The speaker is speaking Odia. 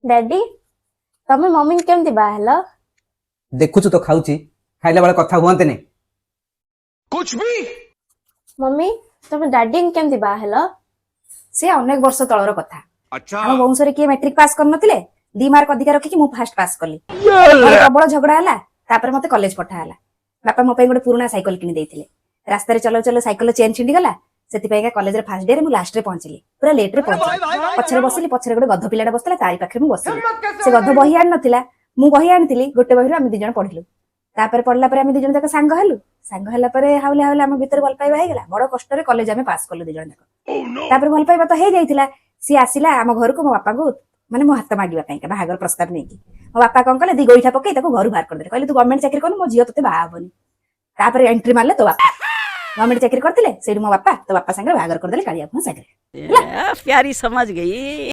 ଡାଡି, ତମେ ମମିଙ୍କୁ କେମିତି ବାହା ହେଲ? ଦେଖୁଛୁ ତ ଖାଉଛି, ଖାଇଲା ବେଳେ କଥା ହୁଅନ୍ତିନି। ମମି, ତମେ ଡାଡିଙ୍କୁ କେମିତି ବାହା ହେଲ? ସେ ଅନେକ ବର୍ଷ ତଳର କଥା। ଆମ ବଂଶରେ କିଏ ମେଟ୍ରିକ ପାସ୍ କରିନଥିଲେ। 2 ମାର୍କ ଅଧିକା ରଖିକି ମୁଁ ଫାଷ୍ଟ ପାସ୍ କଲି। ଘରେ ପ୍ରବଳ ଝଗଡା ହେଲା। ତାପରେ ମତେ କଲେଜ ପଠା ହେଲା। ବାପା ମୋ ପାଇଁ ଗୋଟେ ପୁରୁଣା ସାଇକେଲ କିଣି ଦେଇଥିଲେ। ରାସ୍ତାରେ ଚଲଉ ଚଲଉ ସାଇକେଲ ଚେନ୍ ଛିଣ୍ଡିଗଲା। ସେଥିପାଇଁକା କଲେଜରେ ଫାଷ୍ଟ ଡେରେ ମୁଁ ଲାଷ୍ଟରେ ପହଞ୍ଚିଲି, ପୁରା ଲେଟରେ ପହଞ୍ଚିଲି। ପଛରେ ବସିଲି, ପଛରେ ଗୋଟେ ଗଧ ପିଲାଟା ବସିଥିଲା, ତାରି ପାଖରେ ମୁଁ ବସିଲି। ସେ ଗଧ ବହି ଆଣିନଥିଲା, ମୁଁ ବହି ଆଣିଥିଲି। ଗୋଟେ ବହିରୁ ଆମେ 2 ଜଣ ପଢିଲୁ। ତାପରେ ପଢିଲା ପରେ ଆମେ 2 ଜଣ ଯାକ ସାଙ୍ଗ ହେଲୁ। ସାଙ୍ଗ ହେଲା ପରେ ହାଉଲେ ହାଉଲେ ଆମ ଭିତରେ ଭଲ ପାଇବା ହେଇଗଲା। ବଡ କଷ୍ଟରେ କଲେଜ ଆମେ ପାସ୍ କଲୁ 2 ଜଣ ଯାକ। ତାପରେ ଭଲ ପାଇବା ତ ହେଇଯାଇଥିଲା। ସିଏ ଆସିଲା ଆମ ଘରକୁ ମୋ ବାପାଙ୍କୁ, ମାନେ ମୋ ହାତ ମାଗିବା ପାଇଁକା, ବାହାଘର ପ୍ରସ୍ତାବ ନେଇକି। ମୋ ବାପା କଣ କଲେ, ଦି ଗୋଇଠା ପକେଇ ତାକୁ ଘରୁ ବାହାର କରିଦେଲେ। କହିଲେ, "ତୁ ଗଭର୍ଣ୍ଣମେଣ୍ଟ ଚାକିରି କରୁନୁ, ମୋ ଝିଅ ତୋତେ ବାହା ହବନି।" ତାପରେ ଏଣ୍ଟ୍ରି ମାରିଲେ ତୋ ବାପା। ଗଭର୍ଣ୍ଣମେଣ୍ଟ ଚାକିରି କରିଥିଲେ। ସେଇଠୁ ମୋ ବାପା ତୋ ବାପା ସାଙ୍ଗରେ ବାହାଘର କରିଦେଲେ, କାଳିଆ ଭୁଁ ସାଙ୍ଗରେ। प्यारी समझ गई।